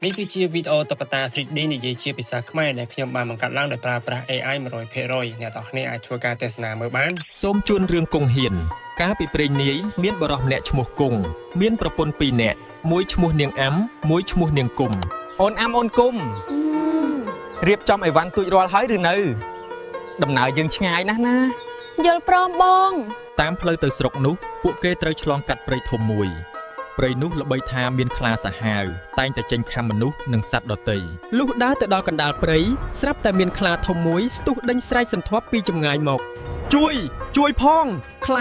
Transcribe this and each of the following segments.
នេះគឺជាវីដេអូតុក្កតា 3D និយាយជាភាសាខ្មែរដែលខ្ញុំបានបង្កើតឡើងដោយប្រើប្រាស់ AI 100%អ្នកទាំងអស់គ្នាអាចធ្វើការទស្សនាមើលបាន។ សូមជូនរឿងគង់ហ៊ាន កាលពីព្រេងនាយមានបុរសម្នាក់ឈ្មោះគង់មានប្រពន្ធពីរនាក់មួយឈ្មោះនាងអាំមួយឈ្មោះនាងគុំ អូនអាំអូនគុំរៀបចំអីវ៉ាន់ទូចរាល់ហើយឬនៅ ដំណើរយើងឆ្ងាយណាស់ណា យល់ព្រមបង តាមផ្លូវទៅស្រុកនោះពួកគេត្រូវឆ្លងកាត់ព្រៃធំមួយព្រៃនោះល្បីថាមានខ្លាសាហាវតែងតែចេញខាំមនុស្សនិងសត្វដទៃ លុះដើរទៅដល់កណ្ដាលព្រៃស្រាប់តែមានខ្លាធំមួយស្ទុះដេញស្រែកសន្ធាប់ពីចម្ងាយមក ជួយជួយផងខ្លា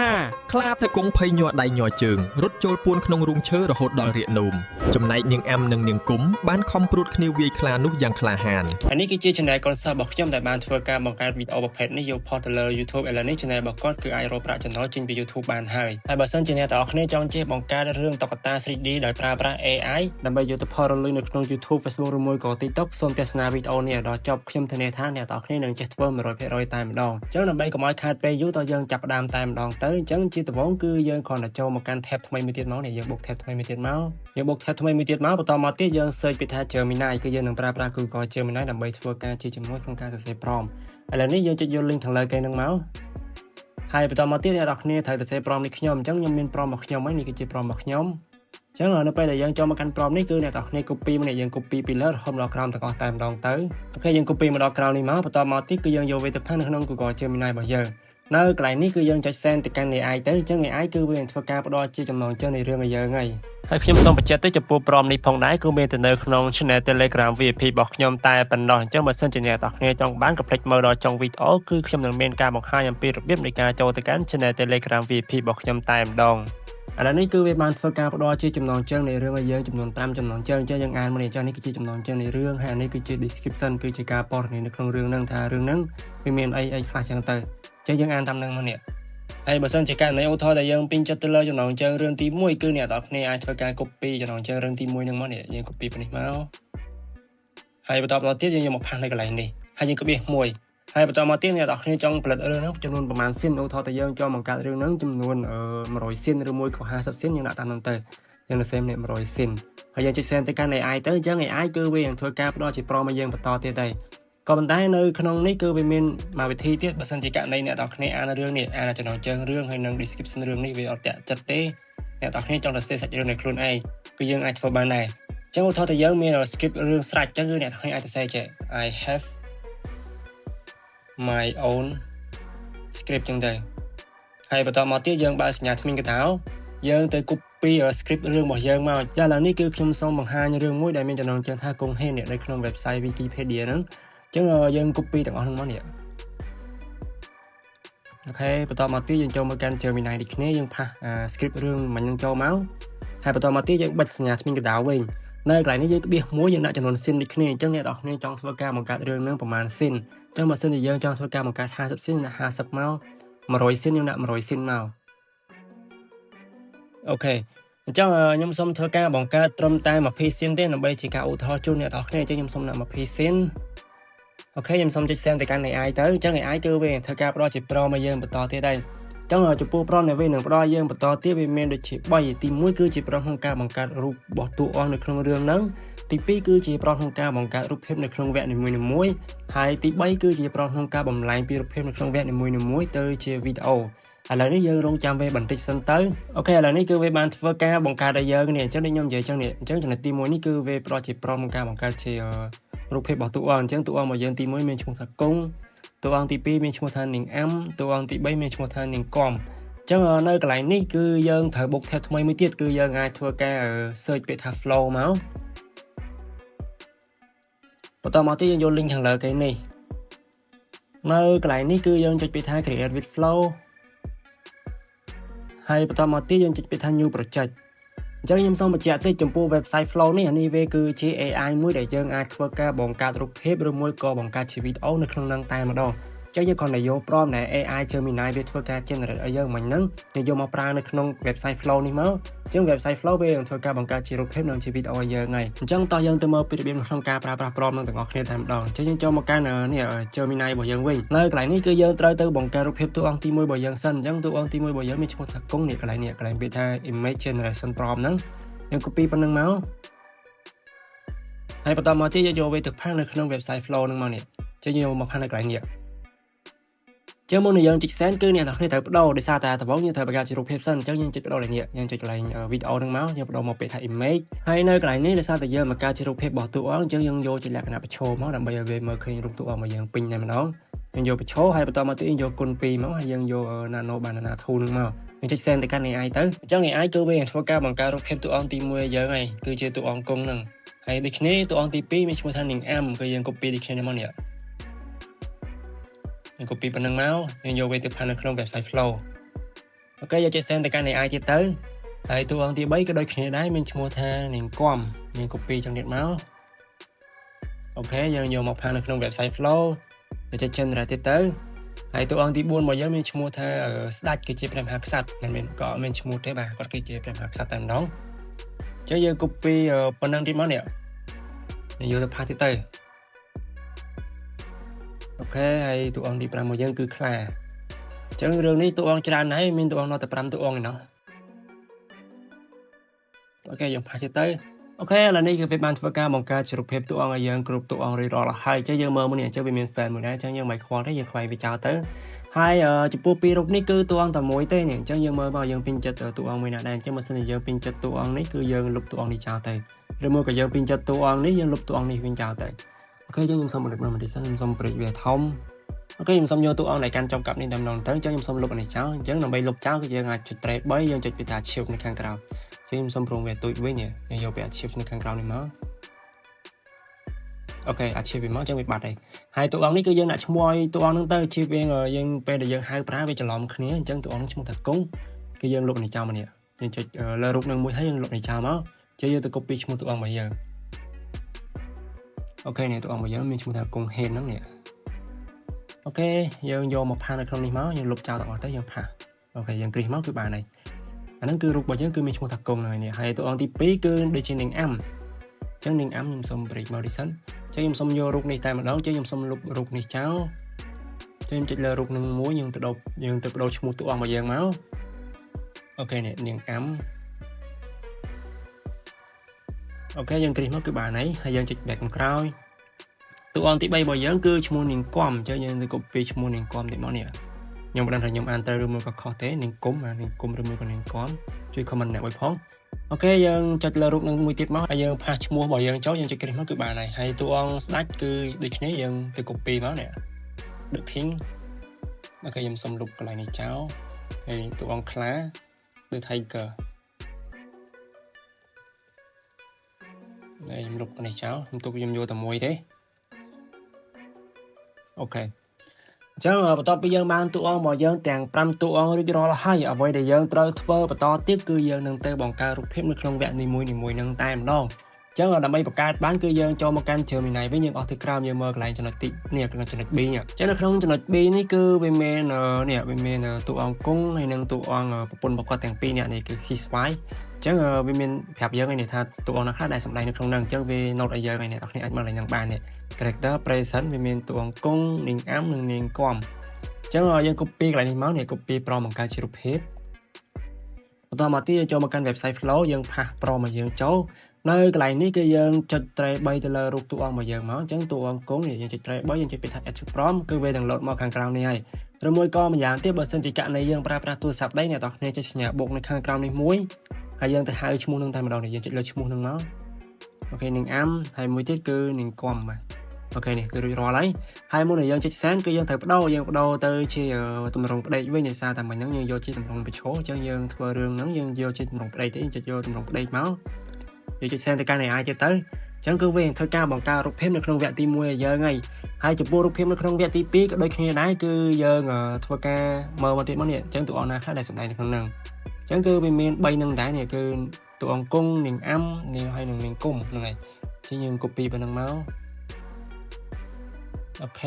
ខ្លាទៅគង់ភ័យញ័រដៃញ័រជើងរត់ចូលពួនក្នុងរូងឈើរហូតដល់រាកនោមចំណែកនាងអាំនិងនាងគុំបានខំព្រួតគ្នាវាយខ្លានោះយ៉ាងក្លាហាន ហើយនេះគឺជា channel កូនសិស្សរបស់ខ្ញុំដែលបានធ្វើការបង្កើតវីដេអូប្រភេទនេះយកផុសទៅលើ YouTube ឥឡូវនេះ channel របស់គាត់គឺអាចរកប្រាក់ចំណូលចេញពី YouTube បានហើយហើយបើសិនជាអ្នកទាំងអស់គ្នាចង់ចេះបង្កើតរឿងតុក្កតា 3D ដោយប្រើប្រាស់ AI ដើម្បីយកទៅផុសរកលុយនៅក្នុង YouTube, Facebook ឬមួយក៏ TikTok សូមទស្សនាវីដេអូនេះឲ្យដល់ចប់ខ្ញុំធានាថាអ្នកទាំងអស់គ្នានឹងចេះធ្វើ100%តែម្ដងអញ្ចឹងដើម្បីកុំឲ្យខាតពេលយូរតើយើងចាប់ផ្ដើមតែម្ដងទៅអញ្ចឹងជាដំបូងគឺយើងគ្រាន់តែចូលមកកាន់ tab ថ្មីមួយទៀតមកនេះយើងបុក tab ថ្មីមួយទៀតមកយើងបុក tab ថ្មីមួយទៀតមកបន្តមកទៀតយើង search ពាក្យថា Gemini គឺយើងនឹងប្រើប្រាស់ Google Gemini ដើម្បីធ្វើការជាជំនួយក្នុងការសរសេរ prompt ឥឡូវនេះយើងចុចយក link ខាងលើគេនឹងមកហើយបន្តមកទៀតអ្នកនរគ្នាត្រូវសរសេរ prompt នេះខ្ញុំអញ្ចឹងខ្ញុំមាន prompt របស់ខ្ញុំហើយនេះគឺជា prompt របស់ខ្ញុំអញ្ចឹងនៅពេលដែលយើងចូលមកកាន់ prompt នេះគឺអ្នកនរគ្នា copy មកនេះយើង copy ពីលើរហូតដល់ក្រោមទាំងអស់តែម្ដងទៅOK យើង copy មកដល់ក្រោមនេះមកបន្តមកទៀតគឺយើងយកវាទៅផាសនៅក្នុង Google Gemini របស់យើងនៅកន្លែងនេះគឺយើងចុច send ទៅកាន់ AI ទៅអញ្ចឹង AI គឺវានឹងធ្វើការផ្ដល់ជាចំណងជើងនៃរឿងឲ្យយើងហើយហើយខ្ញុំសូមបញ្ជាក់ទៅចំពោះ prompt នេះផងដែរគឺមានទៅនៅក្នុង Channel Telegram VIP របស់ខ្ញុំតែប៉ុណ្ណោះអញ្ចឹងបើសិនជាអ្នកទាំងអស់គ្នាចង់បានកុំភ្លេចមើលដល់ចុងវីដេអូគឺខ្ញុំនឹងមានការបង្ហាញអំពីរបៀបនៃការចូលទៅកាន់ Channel Telegram VIP របស់ខ្ញុំតែម្ដងឥឡូវនេះគឺវាបានធ្វើការផ្ដល់ជាចំណងជើងនៃរឿងឲ្យយើងចំនួន5ចំណងជើងអញ្ចឹងយើងអានមកនេះអញ្ចឹងនេះគឺជាចំណងជើងនៃរឿងហើយអានេះគឺជា description គឺជាការពណ៌នានៅក្នុងរឿងហ្នឹងថារឿងហ្នឹងវាមានអីអីខ្លះចឹងទៅអញ្ចឹងយើងអានតាមហ្នឹងមកនេះហើយបើសិនជាករណីឧទាហរណ៍ដែលយើងពេញចិត្តទៅលើចំណងជើងរឿងទី1គឺអ្នកទាំងអស់គ្នាអាចធ្វើការ copy ចំណងជើងរឿងទី1ហ្នឹងមកនេះយើង copy ពីនេះមកហើយបន្តបន្តទៀតយើងយកមក paste នៅកន្លែងនេះហើយយើងក្បៀសមួយហើយបន្តមកទៀតអ្នកទាំងអស់គ្នាចង់ផលិតរឿងហ្នឹងចំនួនប្រហែល scene ឧទាហរណ៍តែយើងចង់បង្កើតរឿងហ្នឹងចំនួន100 scene ឬមួយក៏50 scene យើងដាក់តាមហ្នឹងទៅយើងនឹងសេម្នាក់100 scene ហើយយើងចុច send ទៅកាន់ AI ទៅអញ្ចឹង AI គឺវានឹងធ្វើការផ្ដល់ជា prompt ឲ្យយើងបន្តទៀតដែរក៏ប៉ុន្តែនៅក្នុងនេះគឺវាមានមួយវិធីទៀតបើសិនជាករណីអ្នកទាំងគ្នាអានរឿងនេះអានចំណងជើងរឿងហើយនិង description រឿងនេះវាអត់តាក់ចិត្តទេអ្នកទាំងគ្នាចង់ទៅសេសាច់រឿងនៃខ្លួនឯងគឺយើងអាចធ្វើបានដែរអញ្ចឹងឧទាហរណ៍តែយើងមាន script រឿងស្រេចអញ្ចឹងគឺអ្នកទាំងគ្នាអាចទៅសេចេះ "I have my own script" ចឹងទៅហើយបន្តមកទៀតយើងបើកសញ្ញាធ្មេញកថោយើងទៅ copy script រឿងរបស់យើងមកចាឥឡូវនេះគឺខ្ញុំសូមបង្ហាញរឿងមួយដែលមានចំណងជើងថាគង់ហេននៅក្នុង website Wikipedia ហ្នឹងអញ្ចឹងយើង copy ទាំងអស់ហ្នឹងមកនេះOK បន្តមកទៀតយើងចូលមកកាន់ Gemini ដូចគ្នាយើង paste script រឿងមិញហ្នឹងចូលមកហើយបន្តមកទៀតយើងបិទសញ្ញាធ្មេញកដៅវិញនៅកន្លែងនេះយើងក្បៀសមួយយើងដាក់ចំនួន scene ដូចគ្នាអញ្ចឹងអ្នកនរគ្នាចង់ធ្វើការបង្កើតរឿងហ្នឹងប្រហែល scene អញ្ចឹងបើសិនជាយើងចង់ធ្វើការបង្កើត50 scene ដាក់50មក100 scene យើងដាក់100 scene មក OK អញ្ចឹងខ្ញុំសូមធ្វើការបង្កើតត្រឹមតែ20 scene ទេដើម្បីជាការឧទាហរណ៍ជូនអ្នកនរគ្នាអញ្ចឹងខ្ញុំសូមដាក់20 scene OK ខ្ញុំសូមចុច send ទៅកាន់ AI ទៅអញ្ចឹង AI គឺវាធ្វើការផ្ដល់ជា prompt មកយើងបន្តទៀតដែរអញ្ចឹងចំពោះ prompt ដែលវានឹងផ្ដល់យើងបន្តទៀតវាមានដូចជា3ទី1គឺជា prompt ក្នុងការបង្កើតរូបរបស់តួអង្គនៅក្នុងរឿងហ្នឹងទី2គឺជា prompt ក្នុងការបង្កើតរូបភាពនៅក្នុងវគ្គនីមួយៗហើយទី3គឺជា prompt ក្នុងការបំលែងពីរូបភាពនៅក្នុងវគ្គនីមួយៗទៅជាវីដេអូឥឡូវនេះយើងរងចាំវាបន្តិចសិនទៅOK ឥឡូវនេះគឺវាបានធ្វើការបង្កើតឲ្យយើងនេះអញ្ចឹងដូចខ្ញុំនិយាយអញ្ចឹងនេះអញ្ចឹងចំណុចទី1នេះគឺវាផ្ដល់ជា prompt ក្នុងការបង្កើតជារូបភាពរបស់តួអង្គអញ្ចឹងតួអង្គរបស់យើងទី1មានឈ្មោះថាគង់តួអង្គទី2មានឈ្មោះថានាងអាំតួអង្គទី3មានឈ្មោះថានាងកំអញ្ចឹងនៅកន្លែងនេះគឺយើងត្រូវបុក tab ថ្មីមួយទៀតគឺយើងអាចធ្វើការ search ពាក្យថា Flow មកបន្តមកទៀតយើងយក link ខាងលើគេនេះនៅកន្លែងនេះគឺយើងចុចពាក្យថា create with Flow ហើយបន្តមកទៀតយើងចុចពាក្យថា new project អញ្ចឹងខ្ញុំសូមបញ្ជាក់តិចចំពោះ website Flow នេះអានេះវាគឺជា AI មួយដែលយើងអាចធ្វើការបង្កើតរូបភាពឬមួយក៏បង្កើតជាវីដេអូនៅក្នុងនឹងតែម្ដងចឹងយើងគ្រាន់តែយក prompt ដែល AI Gemini វាធ្វើការ generate ឲ្យយើងមិញហ្នឹងយើងយកមកប្រើនៅក្នុង website Flow នេះមកចឹង website Flow វានឹងធ្វើការបង្កើតជារូបភាពនិងជាវីដេអូឲ្យយើងហើយអញ្ចឹងតោះយើងទៅមើលពីរបៀបនៅក្នុងការប្រើប្រាស់ prompt នឹងទាំងអស់គ្នាតែម្ដងអញ្ចឹងយើងចូលមកកាន់នេះ Gemini របស់យើងវិញនៅកន្លែងនេះគឺយើងត្រូវទៅបង្កើតរូបភាពតួអង្គទី1របស់យើងសិនអញ្ចឹងតួអង្គទី1របស់យើងមានឈ្មោះថាគង់នេះកន្លែងនេះកន្លែងពាក្យថា image generation prompt ហ្នឹងយើង copy ប៉ុណ្្នឹងមក ហើយបន្តមកទៀតយើងយកវាទៅ paste នៅក្នុង website Flow ហ្នឹងមកនេះចឹងយើងយកមក paste នៅកន្លែងនេះចឹងមុននឹងយើងចុច send គឺអ្នកទាំងគ្នាត្រូវបដូរដោយសារតែដំបូងយើងត្រូវបង្កើតជារូបភាពសិនអញ្ចឹងយើងចុចបដូរលេខនេះយើងចុចកន្លែងវីដេអូហ្នឹងមកយើងបដូរមកពាក្យថា image ហើយនៅកន្លែងនេះដោយសារតែយើងបង្កើតជារូបភាពរបស់តួអង្គអញ្ចឹងយើងយកជាលក្ខណៈបញ្ឈរមកដើម្បីឲ្យវាមើលឃើញរូបតួអង្គរបស់យើងពេញតែម្ដងយើងយកបញ្ឈរហើយបន្តមកទៀតយើងយកគុណ2មកហើយយើងយក nano banana 2ហ្នឹងមកយើងចុច send ទៅកាន់ AI ទៅអញ្ចឹង AI គឺវានឹងធ្វើការបង្កើតរូបភាពតួអង្គទី1ឲ្យយើងហើយគឺជាតួអង្គគង់ហ្នឹងហើយដូចគ្នាតួអង្គទី2មានឈ្មោះថានាងអាំគឺយើង copy ដូចគ្នាមកនេះយើង copy ប៉ុណ្ណឹងមកយើងយកវាទៅ paste នៅក្នុង website Flow OK យកចុច send ទៅកាន់ AI ទៀតទៅហើយតួអង្គទី3ក៏ដូចគ្នាដែរមានឈ្មោះថានាងគំយើង copy ចឹងទៀតមក OK យើងយកមក paste នៅក្នុង website Flow យកចុច generate ទៀតទៅហើយតួអង្គទី4របស់យើងមានឈ្មោះថាស្ដេចគឺជាព្រះមហាក្សត្រមិនមែនក៏អត់មានឈ្មោះទេបាទគាត់គឺជាព្រះមហាក្សត្រតែម្ដងអញ្ចឹងយើង copy ប៉ុណ្ណឹងទៀតមកនេះយើងយកទៅ paste ទៀតទៅ OK ហើយតួអង្គទី5របស់យើងគឺខ្លាអញ្ចឹងរឿងនេះតួអង្គច្រើនហើយមានតួអង្គដល់តែ5តួអង្គឯណោះ OK យើង paste ទៀតទៅ OK ឥឡូវនេះគឺវាបានធ្វើការបង្កើតជារូបភាពតួអង្គឲ្យយើងគ្រប់តួអង្គរួចរាល់ហើយអញ្ចឹងយើងមើលមួយនេះអញ្ចឹងវាមាន fan មួយដែរអញ្ចឹងយើងមិនខ្វល់ទេយើងខ្វែងវាចោលទៅហើយចំពោះពីររូបនេះគឺតួអង្គតែមួយទេនេះអញ្ចឹងយើងមើលមកយើងពេញចិត្តតួអង្គមួយណាដែរអញ្ចឹងបើសិនជាយើងពេញចិត្តតួអង្គនេះគឺយើងលុបតួអង្គនេះចោលទៅឬមួយក៏យើងពេញចិត្តតួអង្គនេះយើងលុបតួអង្គនេះវិញចោលទៅ OK យើងខ្ញុំសូមបន្លិតមើលបន្តិចសិនខ្ញុំសូមព្រិចវាធំ OK ខ្ញុំសូមយកតួអង្គដែលកាន់ចំកាប់នេះតែម្ដងទៅអញ្ចឹងខ្ញុំសូមលុបអានេះចោលអញ្ចឹងដើម្បីលុបចោលគឺយើងអាចចុចត្រេ3យើងចុចពីថា shift នៅខាងក្រៅអញ្ចឹងខ្ញុំសូមព្រមវាទូចវិញយើងយកពី archive នៅខាងក្រៅនេះមក OK archive វាមកអញ្ចឹងវាបាត់ហើយហើយតួអង្គនេះគឺយើងដាក់ឈ្មោះឲ្យតួអង្គហ្នឹងទៅជៀសវាងយើងពេលដែលយើងហៅប្រើវាច្រឡំគ្នាអញ្ចឹងតួអង្គហ្នឹងឈ្មោះថាគង់គឺយើងលុបនេះចោលមកនេះយើងចុចលើរូបនឹងមួយហើយយើងលុបនេះចោលមកជឿយើងទៅ copy ឈ្មោះតួអង្គរបស់យើង OK នេះតួអង្គរបស់យើងមានឈ្មោះថាគង់ហេនហ្នឹងនេះ OK យើងយកមក paste នៅក្នុងនេះមកយើងលុបចោលទាំងអស់ទៅយើង paste OK យើងគ្រីសមកគឺបានហើយអាហ្នឹងគឺរូបរបស់យើងគឺមានឈ្មោះថាគង់ហ្នឹងនេះហើយតួអង្គទី2គឺដូចជានាងអាំអញ្ចឹងនាងអាំខ្ញុំសូម break មកនេះសិនអញ្ចឹងខ្ញុំសូមយករូបនេះតែម្ដងអញ្ចឹងខ្ញុំសូមលុបរូបនេះចោលអញ្ចឹងខ្ញុំចុចលើរូបនឹងមួយយើងទៅដូរយើងទៅបដូរឈ្មោះតួអង្គរបស់យើងមក OK នេះនាងអាំ OK យើងគ្រីសមកគឺបានហើយហើយយើងចុច back មកក្រោយតួអង្គទី3របស់យើងគឺឈ្មោះនាងគំអញ្ចឹងយើងទៅ copy ឈ្មោះនាងគំតិចមកនេះខ្ញុំមិនដឹងថាខ្ញុំអានត្រូវឬមួយក៏ខុសទេនាងគុំនាងគុំឬមួយក៏នាងគំជួយ comment អ្នកមួយផង OK យើងចុចលើរូបនឹងមួយទៀតមកហើយយើង paste ឈ្មោះរបស់យើងចូលយើងចុចគ្រីសមកគឺបានហើយហើយតួអង្គស្ដេចគឺដូចគ្នាយើងទៅ copy មកនេះ The King OK ខ្ញុំសុំលុបកន្លែងនេះចោលហើយតួអង្គខ្លា The Tiger ហើយខ្ញុំលុបនេះចោលខ្ញុំទុកខ្ញុំយកតែមួយទេ OK អញ្ចឹងបន្ទាប់ពីយើងបានតួអង្គរបស់យើងទាំង5តួអង្គរួចរាល់ហើយអ្វីដែលយើងត្រូវធ្វើបន្តទៀតគឺយើងនឹងទៅបង្កើតរូបភាពនៅក្នុងវគ្គនីមួយៗនឹងតែម្ដងអញ្ចឹងដើម្បីបង្កើតបានគឺយើងចូលមកកាន់ Gemini វិញយើងអស់ទៅក្រោមយើងមើលកន្លែងចំណុចទីនេះក្នុងចំណុច B នេះអញ្ចឹងនៅក្នុងចំណុច B នេះគឺវាមាននេះវាមានតួអង្គគង់ហើយនិងតួអង្គប្រពន្ធរបស់គាត់ទាំងពីរនាក់នេះគឺ his wife អញ្ចឹងវាមានប្រាប់យើងឯនេះថាតួអង្គណាខ្លះដែលសម្ដែងនៅក្នុងហ្នឹងអញ្ចឹងវា note ឲ្យយើងឯនេះអ្នកនរអាចមើលឡើងហ្នឹងបាននេះ character present វាមានតួអង្គគង់នាងអាំនិងនាងគំអញ្ចឹងយើង copy កន្លែងនេះមកនេះ copy prompt បង្កើតជារូបភាពបន្តមកទៀតយើងចូលមកកាន់ website Flow យើង paste prompt មកយើងចូលនៅកន្លែងនេះគឺយើងចុចត្រេ3ទៅលើរូបតួអង្គរបស់យើងមកអញ្ចឹងតួអង្គគង់នេះយើងចុចត្រេ3យើងចុចពាក្យថា add to prompt គឺវានឹង load មកខាងក្រោមនេះហើយឬមួយក៏ម្យ៉ាងទៀតបើសិនជាករណីយើងប្រើប្រាស់ទូរស័ព្ទដៃអ្នកនរគ្នាចុចសញ្ញាបូកនៅខាងក្រោមនេះមួយហើយយើងទៅហៅឈ្មោះនឹងតែម្ដងនេះយើងចុចលើឈ្មោះនឹងមក OK នាងអាំហើយមួយទៀតគឺនាងគំបាទ OK នេះគឺរួចរាល់ហើយហើយមុននឹងយើងចុច send គឺយើងត្រូវបដូរយើងបដូរទៅជាទម្រង់ផ្ដេកវិញដោយសារតែមិញហ្នឹងយើងយកជាទម្រង់បញ្ឈរអញ្ចឹងយើងធ្វើរឿងហ្នឹងយើងយកជាទម្រង់ផ្ដេកទេចុចយកទម្រង់ផ្ដេកមកយើងចុច send ទៅកាន់ AI ទៀតទៅអញ្ចឹងគឺវានឹងធ្វើការបង្កើតរូបភាពនៅក្នុងវគ្គទី1ឲ្យយើងហើយហើយចំពោះរូបភាពនៅក្នុងវគ្គទី2ក៏ដូចគ្នាដែរគឺយើងធ្វើការមើលមកទៀតមកនេះអញ្ចឹងតួអង្គណាខ្លះដែលសម្ដែងនៅក្នុងហ្នឹងអញ្ចឹងគឺវាមាន3នឹងដែរនេះគឺតួអង្គគង់នាងអាំនាងហើយនិងនាងគុំហ្នឹងហើយអញ្ចឹងយើង copy ប៉ុណ្ណឹងមក OK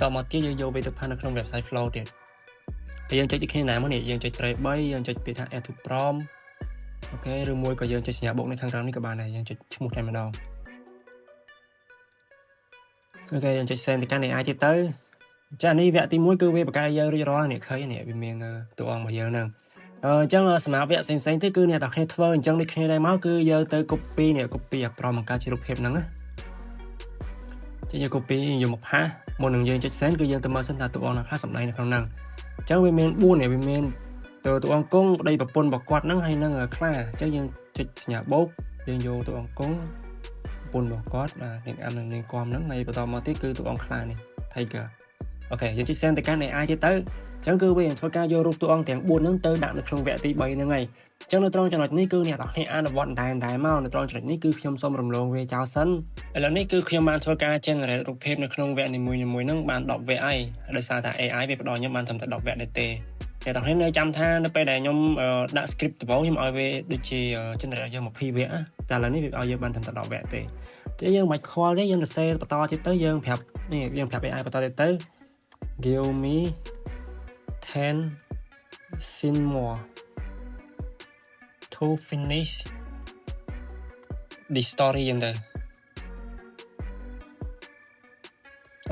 តមកទៀតយើងយកវាទៅ paste នៅក្នុង website Flow ទៀតហើយយើងចុចដូចគ្នាណាមកនេះយើងចុចត្រេ3យើងចុចពាក្យថា add to prompt OK ឬមួយក៏យើងចុចសញ្ញាបូកនៅខាងក្រោមនេះក៏បានដែរយើងចុចឈ្មោះតែម្ដង OK យើងចុច send ទៅកាន់ AI ទៀតទៅចានេះវគ្គទី1គឺវាបង្កើតយើងរួចរាល់នេះឃើញនេះវាមានតួអង្គរបស់យើងហ្នឹង អញ្ចឹងសម្រាប់វគ្គផ្សេងៗទៀតគឺអ្នកទាំងគ្នាធ្វើអញ្ចឹងដូចគ្នាដែរមកគឺយើងទៅ copy នេះ copy អា prompt បង្កើតជារូបភាពហ្នឹងណាចឹងយើង copy យកមក paste មុននឹងយើងចុច send គឺយើងទៅមើលសិនថាតួអង្គណាខ្លះសម្ដែងនៅក្នុងហ្នឹងអញ្ចឹងវាមាន4នេះវាមានទៅតួអង្គគង់ប្តីប្រពន្ធរបស់គាត់ហ្នឹងហើយនឹងខ្លាអញ្ចឹងយើងចុចសញ្ញាបូកយើងយកតួអង្គគង់ប្រពន្ធរបស់គាត់បាទនាងអាំនិងនាងគំហ្នឹងហើយបន្តមកទៀតគឺតួអង្គខ្លានេះ Tiger។ OK យើងចុច send ទៅកាន់ AI ទៀតទៅអញ្ចឹងគឺវានឹងធ្វើការយករូបតួអង្គទាំង4ហ្នឹងទៅដាក់នៅក្នុងវគ្គទី3ហ្នឹងហើយអញ្ចឹងនៅត្រង់ចំណុចនេះគឺអ្នកទាំងគ្នាអនុវត្តតែតែមកនៅត្រង់ចំណុចនេះគឺខ្ញុំសូមរំលងវាចោលសិនឥឡូវនេះគឺខ្ញុំបានធ្វើការ generate រូបភាពនៅក្នុងវគ្គនីមួយៗហ្នឹងបាន10វគ្គហើយដោយសារតែ AI វាផ្ដល់ខ្ញុំបានត្រឹមតែ10វគ្គដែរទេអ្នកទាំងគ្នានៅចាំថានៅពេលដែលខ្ញុំដាក់ script ដំបូងខ្ញុំឲ្យវាដូចជា generate យើង20វគ្គតែឥឡូវនេះវាឲ្យយើងបានត្រឹមតែ10វគ្គទេចឹងយើងមិនខ្វល់ទេយើងសរសេរបន្តទៀតទៅយើងប្រាប់នេះយើងប្រាប់ AI បន្តទៀតទៅ give me 10 scene more to finish the story យ៉ាងទៅ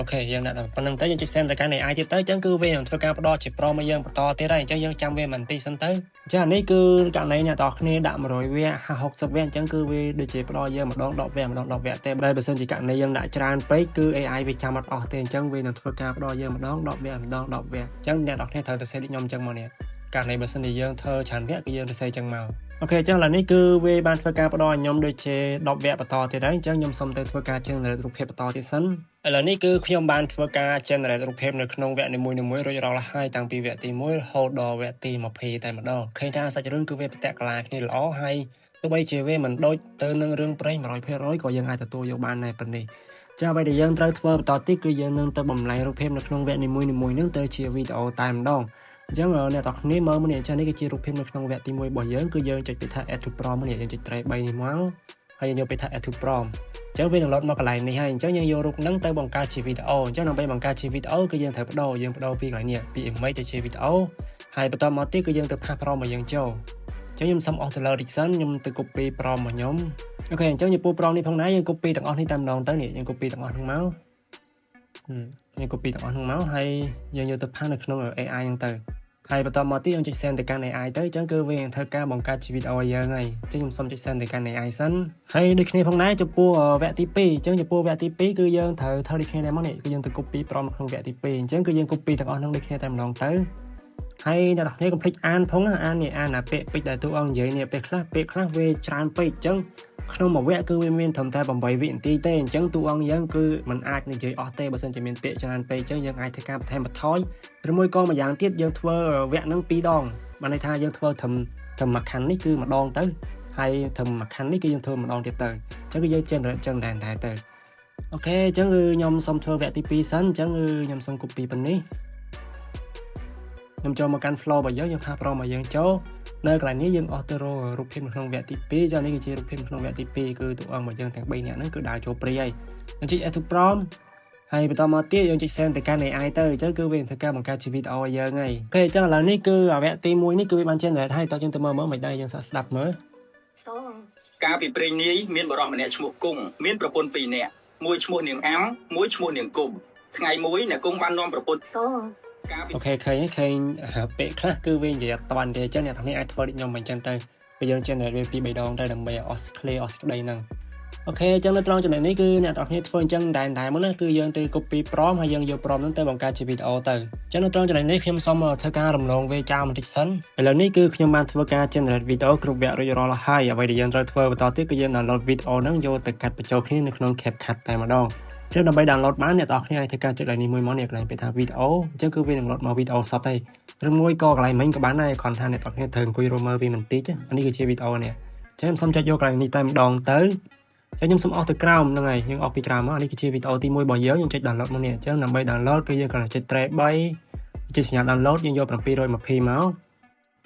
OK យើងដាក់តែប៉ុណ្្នឹងទៅយើងចុច send ទៅកាន់ AI ទៀតទៅអញ្ចឹងគឺវានឹងធ្វើការផ្ដល់ជា prompt មកយើងបន្តទៀតហើយអញ្ចឹងយើងចាំវាបន្តិចសិនទៅអញ្ចឹងអានេះគឺករណីអ្នកទាំងអស់គ្នាដាក់100វគ្គ60វគ្គអញ្ចឹងគឺវាដូចជាផ្ដល់យើងម្ដង10វគ្គម្ដង10វគ្គទេតែបើសិនជាករណីយើងដាក់ច្រើនពេកគឺ AI វាចាំអត់អស់ទេអញ្ចឹងវានឹងធ្វើការផ្ដល់យើងម្ដង10វគ្គម្ដង10វគ្គអញ្ចឹងអ្នកទាំងអស់គ្នាត្រូវតែសេដូចខ្ញុំអញ្ចឹងមកនេះករណីបើសិនជាយើងធ្វើច្រើនវគ្គគឺយើងទៅសេអញ្ចឹងមក OK អញ្ចឹងឥឡូវនេះគឺវាបានធ្វើការផ្ដល់ឲ្យខ្ញុំដូចជា10វគ្គបន្តទៀតហើយអញ្ចឹងខ្ញុំសូមទៅធ្វើការ generate រូបភាពបន្តទៀតសិនឥឡូវនេះគឺខ្ញុំបានធ្វើការ generate រូបភាពនៅក្នុងវគ្គនីមួយៗរួចរាល់ហើយតាំងពីវគ្គទី1រហូតដល់វគ្គទី20តែម្ដងឃើញថាសាច់រឿងគឺវាប្រតិកលាគ្នាល្អហើយទោះបីជាវាមិនដូចទៅនឹងរឿងព្រេង100%ក៏យើងអាចទទួលយកបានដែរប៉ុណ្នេះចាអ្វីដែលយើងត្រូវធ្វើបន្តទៀតគឺយើងនឹងទៅបំលែងរូបភាពនៅក្នុងវគ្គនីមួយៗនឹងទៅជាវីដេអូតែម្ដងអញ្ចឹងអ្នកទាំងគ្នាមើលមកនេះអញ្ចឹងនេះគឺជារូបភាពនៅក្នុងវគ្គទី1របស់យើងគឺយើងចុចពាក្យថា add to prompt នេះយើងចុចត្រេ3នេះមកហើយយើងយកពាក្យថា add to prompt អញ្ចឹងវានឹងលោតមកកន្លែងនេះហើយអញ្ចឹងយើងយករូបហ្នឹងទៅបង្កើតជាវីដេអូអញ្ចឹងដើម្បីបង្កើតជាវីដេអូគឺយើងត្រូវបដូរយើងបដូរពីកន្លែងនេះពី image ទៅជាវីដេអូហើយបន្តមកទៀតគឺយើងទៅpaste prompt មកយើងចូលអញ្ចឹងខ្ញុំសុំអស់ទៅលើតិចសិនខ្ញុំទៅ copy prompt របស់ខ្ញុំ OK អញ្ចឹងចំពោះ prompt នេះផងដែរយើង copy ទាំងអស់នេះតែម្ដងទៅនេះយើង copy ទាំងអស់ហ្នឹងមកយើង copy ទាំងអស់ហ្នឹងមកហើយយើងយកទៅpaste នៅក្នុង AI ហ្នឹងទៅហើយបន្តមកទៀតយើងចុច send ទៅកាន់ AI ទៅអញ្ចឹងគឺវានឹងធ្វើការបង្កើតជាវីដេអូឲ្យយើងហើយអញ្ចឹងខ្ញុំសូមចុច send ទៅកាន់ AI សិនហើយដូចគ្នាផងដែរចំពោះវគ្គទី2អញ្ចឹងចំពោះវគ្គទី2គឺយើងត្រូវធ្វើដូចគ្នាដែរមកនេះគឺយើងទៅ copy prompt ក្នុងវគ្គទី2អញ្ចឹងគឺយើង copy ទាំងអស់ហ្នឹងដូចគ្នាតែម្ដងទៅហើយអ្នកនរគ្នាកុំភ្លេចអានផងណាអាននេះអានអាពាក្យពេចន៍ដែលតួអង្គនិយាយនេះពេលខ្លះពាក្យខ្លះវាច្រើនពេកអញ្ចឹងក្នុងមួយវគ្គគឺវាមានត្រឹមតែ8វិនាទីទេអញ្ចឹងតួអង្គយើងគឺมันអាចនិយាយអស់ទេបើសិនជាមានពាក្យច្រើនពេកអញ្ចឹងយើងអាចធ្វើការបន្ថែមបន្ថយឬមួយក៏ម្យ៉ាងទៀតយើងធ្វើវគ្គហ្នឹង2ដងបានន័យថាយើងធ្វើត្រឹមត្រឹមមួយខណ្ឌនេះគឺម្ដងទៅហើយត្រឹមមួយខណ្ឌនេះគឺយើងធ្វើម្ដងទៀតទៅអញ្ចឹងគឺយើង generate អញ្ចឹងដែរដែរទៅ OK អញ្ចឹងគឺខ្ញុំសូមធ្វើវគ្គទី2សិនអញ្ចឹងគឺខ្ញុំសូម copy ប៉ុណ្នេះខ្ញុំចូលមកកាន់ flow របស់យើងយើងថា prompt របស់យើងចូលនៅកន្លែងនេះយើងអស់ទៅរករូបភាពនៅក្នុងវគ្គទី2ចានេះគឺជារូបភាពក្នុងវគ្គទី2គឺតួអង្គរបស់យើងទាំង3នាក់ហ្នឹងគឺដើរចូលព្រៃហើយយើងចុច add to prompt ហើយបន្តមកទៀតយើងចុច send ទៅកាន់ AI ទៅអញ្ចឹងគឺវានឹងធ្វើការបង្កើតជាវីដេអូឲ្យយើងហើយ OK អញ្ចឹងឥឡូវនេះគឺវគ្គទី1នេះគឺវាបាន generate ហើយតោះយើងទៅមើលមើលមិនដែរយើងសាកស្ដាប់មើល កាលពីព្រេងនាយមានបុរសម្នាក់ឈ្មោះគង់មានប្រពន្ធពីរនាក់មួយឈ្មោះនាងអាំមួយឈ្មោះនាងគុំថ្ងៃមួយអ្នកគង់បាននាំប្រពន្ធកាលពី OK ឃើញឃើញពាក្យខ្លះគឺវានិយាយអត់តាន់ទេអញ្ចឹងអ្នកទាំងនេះអាចធ្វើដូចខ្ញុំអញ្ចឹងទៅពេលយើង generate វាពីរបីដងទៅដើម្បីឲ្យអស់ clear អស់សេចក្តីហ្នឹង OK អញ្ចឹងនៅត្រង់ចំណុចនេះគឺអ្នកទាំងគ្នាធ្វើអញ្ចឹងដែរដែរមកណាគឺយើងទៅ copy prompt ហើយយើងយក prompt ហ្នឹងទៅបង្កើតជាវីដេអូទៅអញ្ចឹងនៅត្រង់ចំណុចនេះខ្ញុំសូមធ្វើការរំលងវាចោលបន្តិចសិនឥឡូវនេះគឺខ្ញុំបានធ្វើការ generate វីដេអូគ្រប់វគ្គរួចរាល់ហើយអ្វីដែលយើងត្រូវធ្វើបន្តទៀតគឺយើង download វីដេអូហ្នឹងយកទៅកាត់បញ្ចូលគ្នានៅក្នុង CapCut តែម្ដងចឹងដើម្បី download បានអ្នកទាំងអស់គ្នាអាចធ្វើការចុចកន្លែងនេះមួយមកនេះកន្លែងពាក្យថាវីដេអូអញ្ចឹងគឺវានឹង load មកវីដេអូសុទ្ធហើយឬមួយក៏កន្លែងមិញក៏បានដែរគ្រាន់ថាអ្នកទាំងអស់គ្នាត្រូវអង្គុយរមើលវាបន្តិចអានេះគឺជាវីដេអូនេះអញ្ចឹងខ្ញុំសូមចុចយកកន្លែងនេះតែម្ដងទៅចឹងខ្ញុំសូមអស់ទៅក្រោមហ្នឹងហើយយើងអស់ពីក្រោមមកនេះគឺជាវីដេអូទី1របស់យើងយើងចុច download មកនេះអញ្ចឹងដើម្បី download គឺយើងគ្រាន់តែចុច tray 3ចុចសញ្ញា download យើងយក720មក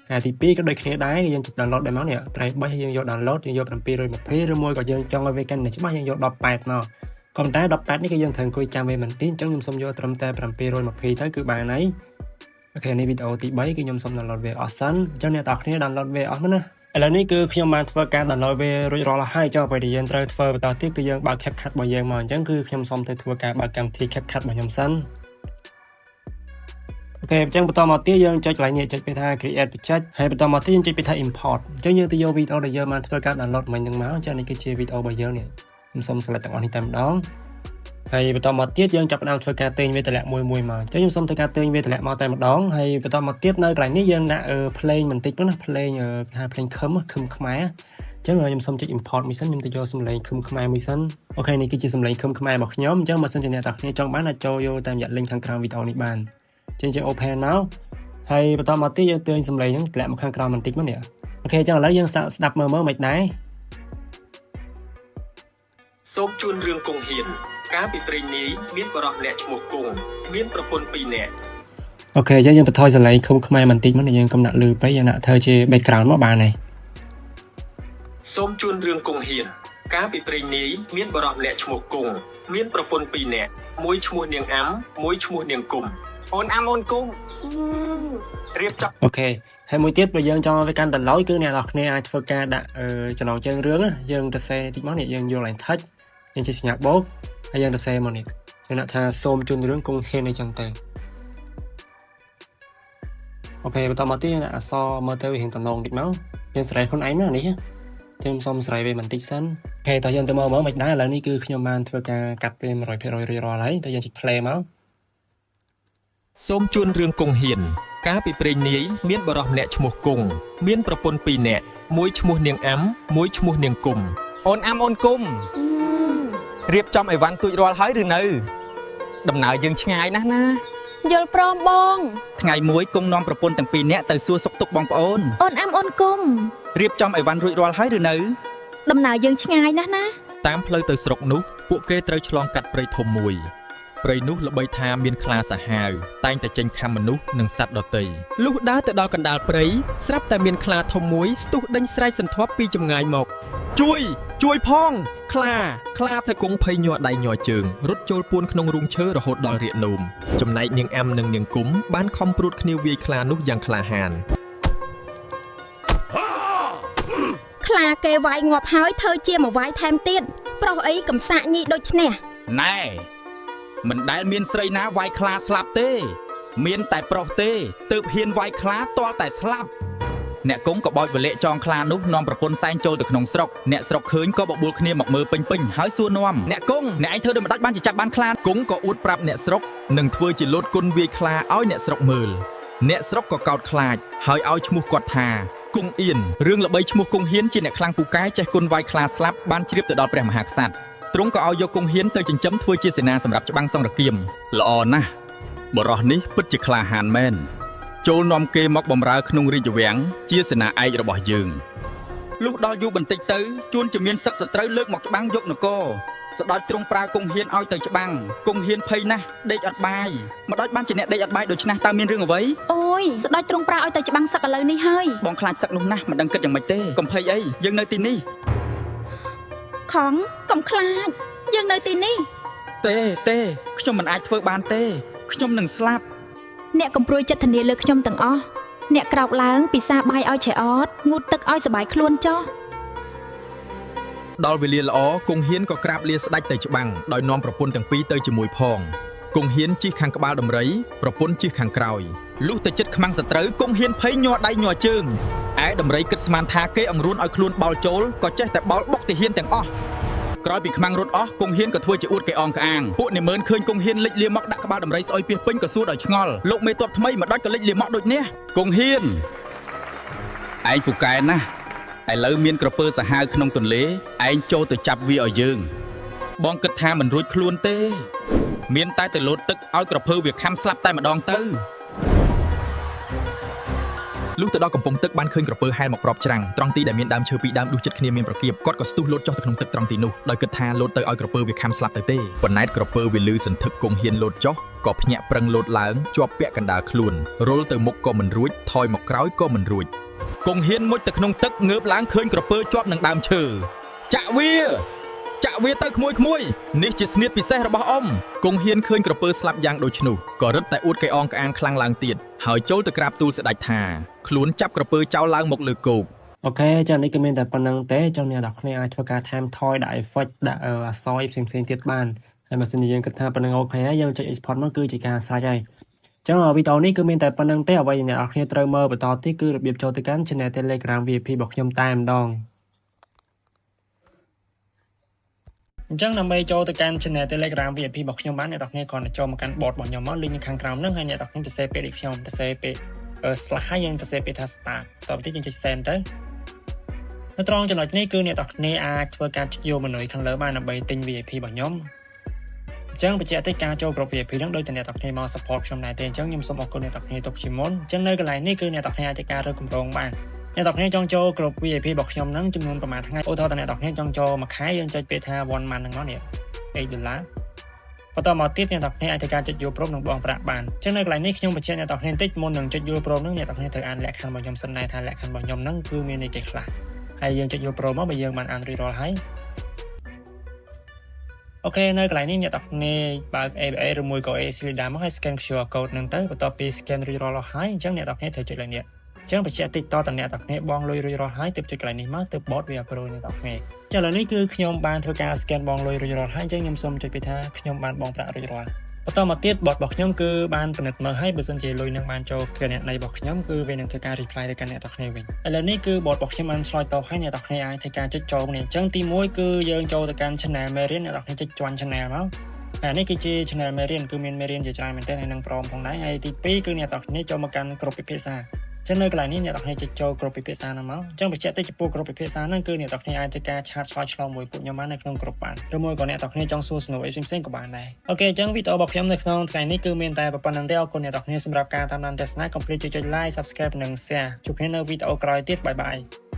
ហើយទី2ក៏ដូចគ្នាដែរយើងចុច download ដែរមកនេះ tray 3ហើយយើងយក download យើងយក720ឬមួយក៏យើងចង់ឲ្យវាកាន់តែច្បាស់យើងយក18មកក៏ប៉ុន្តែ18នេះគឺយើងត្រូវអង្គុយចាំវាបន្តិចអញ្ចឹងខ្ញុំសូមយកត្រឹមតែ720ទៅគឺបានហើយ OK នេះវីដេអូទី3គឺខ្ញុំសូម download វាអស់សិនអញ្ចឹងអ្នកទាំងគ្នា download វាអស់មកណាឥឡូវនេះគឺខ្ញុំបានធ្វើការ download វារួចរាល់ហើយចុះអ្វីដែលយើងត្រូវធ្វើបន្តទៀតគឺយើងបើក CapCut របស់យើងមកអញ្ចឹងគឺខ្ញុំសូមទៅធ្វើការបើកកម្មវិធី CapCut របស់ខ្ញុំសិន OK អញ្ចឹងបន្តមកទៀតយើងចុចកន្លែងនេះចុចពាក្យថា create project ហើយបន្តមកទៀតយើងចុចពាក្យថា import អញ្ចឹងយើងទៅយកវីដេអូដែលយើងបានធ្វើការ download មិញហ្នឹងមកអញ្ចឹងនេះគឺជាវីដេអូរបស់យើងនេះខ្ញុំសូម select ទាំងអស់នេះតែម្ដងហើយបន្តមកទៀតយើងចាប់ផ្ដើមធ្វើការទាញវាតម្លាក់មួយមួយមកអញ្ចឹងខ្ញុំសូមធ្វើការទាញវាតម្លាក់មកតែម្ដងហើយបន្តមកទៀតនៅកន្លែងនេះយើងដាក់ភ្លេងបន្តិចទៅណាភ្លេងគេថាភ្លេងខឹមខឹមខ្មែរអញ្ចឹងខ្ញុំសូមចុច import មួយសិនខ្ញុំទៅយកសំឡេងខឹមខ្មែរមួយសិន OK នេះគឺជាសំឡេងខឹមខ្មែររបស់ខ្ញុំអញ្ចឹងបើសិនជាអ្នកទាំងគ្នាចង់បានអាចចូលយកតាមរយៈ link ខាងក្រោមវីដេអូនេះបានអញ្ចឹងយើង open មកហើយបន្តមកទៀតយើងទាញសំឡេងហ្នឹងតម្លាក់មកខាងក្រោមបន្តិចមកនេះ OK អញ្ចឹងឥឡូវយើងសាកស្ដាប់មើលមើលមិនដែរ សូមជូនរឿងគង់ហ៊ាន កាលពីព្រេងនាយមានបុរសម្នាក់ឈ្មោះគង់មានប្រពន្ធពីរនាក់ OK អញ្ចឹងយើងបន្ថយសំឡេងខឹមខ្មែរបន្តិចមកយើងកុំដាក់លឺពេកយើងដាក់ធ្វើជា background មកបានហើយ សូមជូនរឿងគង់ហ៊ាន កាលពីព្រេងនាយមានបុរសម្នាក់ឈ្មោះគង់មានប្រពន្ធពីរនាក់មួយឈ្មោះនាងអាំមួយឈ្មោះនាងគុំ អូនអាំអូនគុំរៀបចំ OK ហើយមួយទៀតបើយើងចង់ឲ្យវាកាន់តែឡូយគឺអ្នកនរគ្នាអាចធ្វើការដាក់ចំណងជើងរឿងណាយើងទៅសេតិចមកនេះយើងយកឡើង text យើងជាសញ្ញាបូកហើយយើងទៅសេមកនេះយើងដាក់ថាសូមជូនរឿងគង់ហ៊ានអីចឹងទៅ OK បន្តមកទៀតយើងដាក់អក្សរមើលទៅរៀងតំណងតិចមកយើងស្រែខ្លួនឯងណានេះខ្ញុំសូមស្រែវាបន្តិចសិន OK តោះយើងទៅមើលមើលមិនដែរឥឡូវនេះគឺខ្ញុំបានធ្វើការកាត់វា100%រួចរាល់ហើយតោះយើងចុច play មក សូមជូនរឿងគង់ហ៊ាន កាលពីព្រេងនាយមានបុរសម្នាក់ឈ្មោះគង់មានប្រពន្ធពីរនាក់មួយឈ្មោះនាងអាំមួយឈ្មោះនាងគុំ អូនអាំអូនគុំរៀបចំអីវ៉ាន់ទូចរាល់ហើយឬនៅដំណើរយើងឆ្ងាយណាស់ណា យល់ព្រមបង ថ្ងៃមួយគង់នាំប្រពន្ធទាំងពីរនាក់ទៅសួរសុខទុក្ខបងប្អូន អូនអាំអូនគុំ រៀបចំអីវ៉ាន់រួចរាល់ហើយឬនៅ ដំណើរយើងឆ្ងាយណាស់ណា តាមផ្លូវទៅស្រុកនោះពួកគេត្រូវឆ្លងកាត់ព្រៃធំមួយព្រៃនោះល្បីថាមានខ្លាសាហាវតែងតែចេញខាំមនុស្សនិងសត្វដទៃ លុះដើរទៅដល់កណ្ដាលព្រៃស្រាប់តែមានខ្លាធំមួយស្ទុះដេញស្រែកសន្ធាប់ពីចម្ងាយមក ជួយជួយផងខ្លាខ្លាទៅគង់ភ័យញ័រដៃញ័រជើងរត់ចូលពួនក្នុងរូងឈើរហូតដល់រាកនោមចំណែកនាងអាំនិងនាងគុំបានខំព្រួតគ្នាវាយខ្លានោះយ៉ាងក្លាហាន ខ្លាគេវាយងាប់ហើយធ្វើជាមកវាយថែមទៀតប្រុសអីកំសាកញីដូចនេះ ណែមិនដែលមានស្រីណាវាយខ្លាស្លាប់ទេ មានតែប្រុសទេទើបហ៊ានវាយខ្លាទាល់តែស្លាប់អ្នកគង់ក៏បោចវលៈចងខ្លានោះនាំប្រពន្ធសែងចូលទៅក្នុងស្រុកអ្នកស្រុកឃើញក៏បបួលគ្នាមកមើលពេញៗហើយសួរនាំអ្នកគង់អ្នកឯងធ្វើដូចម្ដេចបានជាចាប់បានខ្លា គង់ក៏អួតប្រាប់អ្នកស្រុកនិងធ្វើជាលោតគុណវាយខ្លាឲ្យអ្នកស្រុកមើលអ្នកស្រុកក៏កោតខ្លាចហើយឲ្យឈ្មោះគាត់ថាគង់អៀនរឿងល្បីឈ្មោះគង់ហ៊ានជាអ្នកខ្លាំងពូកែចេះគុណវាយខ្លាស្លាប់បានជ្រាបទៅដល់ព្រះមហាក្សត្រទ្រង់ក៏ឲ្យយកគង់ហ៊ានទៅចិញ្ចឹមធ្វើជាសេនាសម្រាប់ច្បាំងសង្រគាមល្អណាស់បុរសនេះពិតជាក្លាហានមែនចូលនាំគេមកបម្រើក្នុងរាជវាំងជាសេនាឯករបស់យើងលុះដល់យូរបន្តិចទៅជួនជាមានសឹកសត្រូវលើកមកច្បាំងយកនគរ ស្ដេចទ្រង់ប្រើគង់ហ៊ានឲ្យទៅច្បាំងគង់ហ៊ានភ័យណាស់ដេកអត់បាយម្ដេចបានជាអ្នកដេកអត់បាយដូច្នេះតើមានរឿងអ្វី អូយស្ដេចទ្រង់ប្រើឲ្យទៅច្បាំងសឹកឥឡូវនេះហើយ បងខ្លាចសឹកនោះណាស់មិនដឹងគិតយ៉ាងម៉េចទេកុំភ័យអីយើងនៅទីនេះ ខំកុំខ្លាចយើងនៅទីនេះ ទេទេខ្ញុំមិនអាចធ្វើបានទេខ្ញុំនឹងស្លាប់ អ្នកកំព្រួយចិត្តធានាលើខ្ញុំទាំងអស់អ្នកក្រោកឡើងពិសាបាយឲ្យឆែអតងូតទឹកឲ្យសបាយខ្លួនចុះ ដល់វេលាល្អគង់ហ៊ានក៏ក្រាបលាស្ដេចទៅច្បាំងដោយនាំប្រពន្ធទាំងពីរទៅជាមួយផងគង់ហ៊ានជិះខាងក្បាលដំរីប្រពន្ធជិះខាងក្រោយ លុះទៅចិត្តខ្មាំងសត្រូវគង់ហ៊ានភ័យញ័រដៃញ័រជើងឯដំរីគិតស្មានថាគេអង្រួនឲ្យខ្លួនបោលចូលក៏ចេះតែបោលបុកទាហានទាំងអស់ក្រោយពីខ្មាំងរត់អស់គង់ហ៊ានក៏ធ្វើជាអួតគេអងក្អាងពួកនាម៉ឺនឃើញគង់ហ៊ានលិចលាមកដាក់ក្បាលដំរីស្អុយពីពេញក៏សួរដោយឆ្ងល់លោកមេតបថ្មីមកដាច់ក៏លិចលាមកដូចនេះគង់ហ៊ានឯងពូកែណាស់ឥឡូវមានក្រពើសាហាវក្នុងទន្លេឯងចូលទៅចាប់វាឲ្យយើង បងគិតថាមិនរួចខ្លួនទេ មានតែទៅលោតទឹកឲ្យក្រពើវាខាំស្លាប់តែម្ដងទៅ លុះទៅដល់កំពង់ទឹកបានឃើញក្រពើហែលមកប្របច្រាំងត្រង់ទីដែលមានដើមឈើពីរដើមដុះជិតគ្នាមានប្រគៀបគាត់ក៏ស្ទុះលោតចុះទៅក្នុងទឹកត្រង់ទីនោះដោយគិតថាលោតទៅឲ្យក្រពើវាខាំស្លាប់ទៅទេប៉ុន្តែក្រពើវាលឺសន្ធឹកគង់ហ៊ានលោតចុះក៏ភ្ញាក់ប្រឹងលោតឡើងជាប់ពាក់កណ្ដាលខ្លួនរុលទៅមុខក៏មិនរួចថយមកក្រោយក៏មិនរួច គង់ហ៊ានមុជទៅក្នុងទឹកងើបឡើងឃើញក្រពើជាប់នឹងដើមឈើចាក់វាចាក់វាទៅក្មួយក្មួយនេះជាស្នៀតពិសេសរបស់អ៊ំ គង់ហ៊ានឃើញក្រពើស្លាប់យ៉ាងដូច្នោះក៏រឹតតែអួតកែអងក្អាងខ្លាំងឡើងទៀតហើយចូលទៅក្រាបទូលស្ដេចថាខ្លួនចាប់ក្រពើចោលឡើងមកលើគោក OK ចានេះគឺមានតែប៉ុណ្្នឹងទេចង់អ្នកនរគ្នាអាចធ្វើការថែមថយដាក់ effect ដាក់អក្សរផ្សេងៗទៀតបានហើយបើសិនជាយើងគិតថាប៉ុណ្្នឹង OK ហើយយើងចុច export មកគឺជាការស្រេចហើយ ចឹងវីដេអូនេះគឺមានតែប៉ុណ្្នឹងទេអ្វីដែលអ្នកនរគ្នាត្រូវមើលបន្តទៀតគឺរបៀបចូលទៅកាន់ Channel Telegram VIP របស់ខ្ញុំតែម្ដងអញ្ចឹងដើម្បីចូលទៅកាន់ Channel Telegram VIP របស់ខ្ញុំបានអ្នកនរគ្នាគ្រាន់តែចូលមកកាន់ bot របស់ខ្ញុំមក link នៅខាងក្រោមហ្នឹងហើយអ្នកនរគ្នាទៅសេពាក្យដូចខ្ញុំទៅសេពាក្យ slash ហើយយើងទៅសេពាក្យថា start តទៅទៀតយើងចុច send ទៅនៅត្រង់ចំណុចនេះគឺអ្នកនរគ្នាអាចធ្វើការចុចយក menu ខាងលើបានដើម្បីទិញ VIP របស់ខ្ញុំអញ្ចឹងបញ្ជាក់តិចការចូលក្រុម VIP ហ្នឹងដូចតែអ្នកទាំងគ្នាមក support ខ្ញុំដែរទេអញ្ចឹងខ្ញុំសូមអរគុណអ្នកទាំងគ្នាទុកជាមុនអញ្ចឹងនៅកន្លែងនេះគឺអ្នកទាំងគ្នាអាចធ្វើការរើសគម្រោងបានអ្នកទាំងគ្នាចង់ចូលក្រុម VIP របស់ខ្ញុំហ្នឹងចំនួនប្រហែលថ្ងៃឧទាហរណ៍តែអ្នកទាំងគ្នាចង់ចូលមួយខែយើងចុចពាក្យថា one month ហ្នឹងមកនេះ8ដុល្លារបន្តមកទៀតអ្នកទាំងគ្នាអាចធ្វើការចុចយល់ព្រមនិងបង់ប្រាក់បានអញ្ចឹងនៅកន្លែងនេះខ្ញុំបញ្ជាក់អ្នកទាំងគ្នាបន្តិចមុននឹងចុចយល់ព្រមហ្នឹងអ្នកទាំងគ្នាត្រូវអានលក្ខខណ្ឌរបស់ខ្ញុំសិនដែរថាលក្ខខណ្ឌរបស់ខ្ញុំហ្នឹងគឺមានអីគេខ្លះហើយយើងចុចយល់ព្រមមកបើយើងបានអានរួចរាល់ហើយ OK នៅកន្លែងនេះអ្នកទាំងគ្នាបើក ABA ឬមួយក៏ ACLEDA មកហើយ scan QR code ហ្នឹងទៅបន្ទាប់ពី scan រួចរាល់អស់ហើយអញ្ចឹងអ្នកទាំងគ្នាត្រូវចុចលើនេះអញ្ចឹងបញ្ជាក់តិចតតអ្នកទាំងគ្នាបងលុយរួចរាល់ហើយទើបចុចកន្លែងនេះមកទើប bot វា approve អ្នកទាំងគ្នាចឹងឥឡូវនេះគឺខ្ញុំបានធ្វើការ scan បងលុយរួចរាល់ហើយអញ្ចឹងខ្ញុំសូមចុចពីថាខ្ញុំបានបង់ប្រាក់រួចរាល់បន្តមកទៀត bot របស់ខ្ញុំគឺបានពិនិត្យមើលហើយបើសិនជាលុយនឹងបានចូលគណនីរបស់ខ្ញុំគឺវានឹងធ្វើការ reply ទៅកាន់អ្នកទាំងគ្នាវិញឥឡូវនេះគឺ bot របស់ខ្ញុំបានឆ្លើយតបហើយអ្នកទាំងគ្នាអាចធ្វើការចុចចូលនេះអញ្ចឹងទី1គឺយើងចូលទៅកាន់ channel មេរៀនអ្នកទាំងគ្នាចុច join channel មកអានេះគឺជា channel មេរៀនគឺមានមេរៀនជាច្រើនមែនទែនហើយនឹងព្រមផងដែរហើយទី2គឺអ្នកទាំងគ្នាចូលមកកាន់ក្រុមពិភាក្សាចឹងនៅកន្លែងនេះអ្នកទាំងគ្នាចុចចូលក្រុមពិភាក្សាហ្នឹងមកអញ្ចឹងបញ្ជាក់ទៅចំពោះក្រុមពិភាក្សាហ្នឹងគឺអ្នកទាំងគ្នាអាចធ្វើការ chat ឆ្លើយឆ្លងមួយពួកខ្ញុំបាននៅក្នុងក្រុមបានឬមួយក៏អ្នកទាំងគ្នាចង់សួរសំណួរអីផ្សេងៗក៏បានដែរ OK អញ្ចឹងវីដេអូរបស់ខ្ញុំនៅក្នុងថ្ងៃនេះគឺមានតែប៉ុណ្្នឹងទេអរគុណអ្នកទាំងគ្នាសម្រាប់ការតាមដានទស្សនាកុំភ្លេចចុច like, subscribe និង share ជួបគ្នានៅវីដេអូក្រោយទៀត bye bye.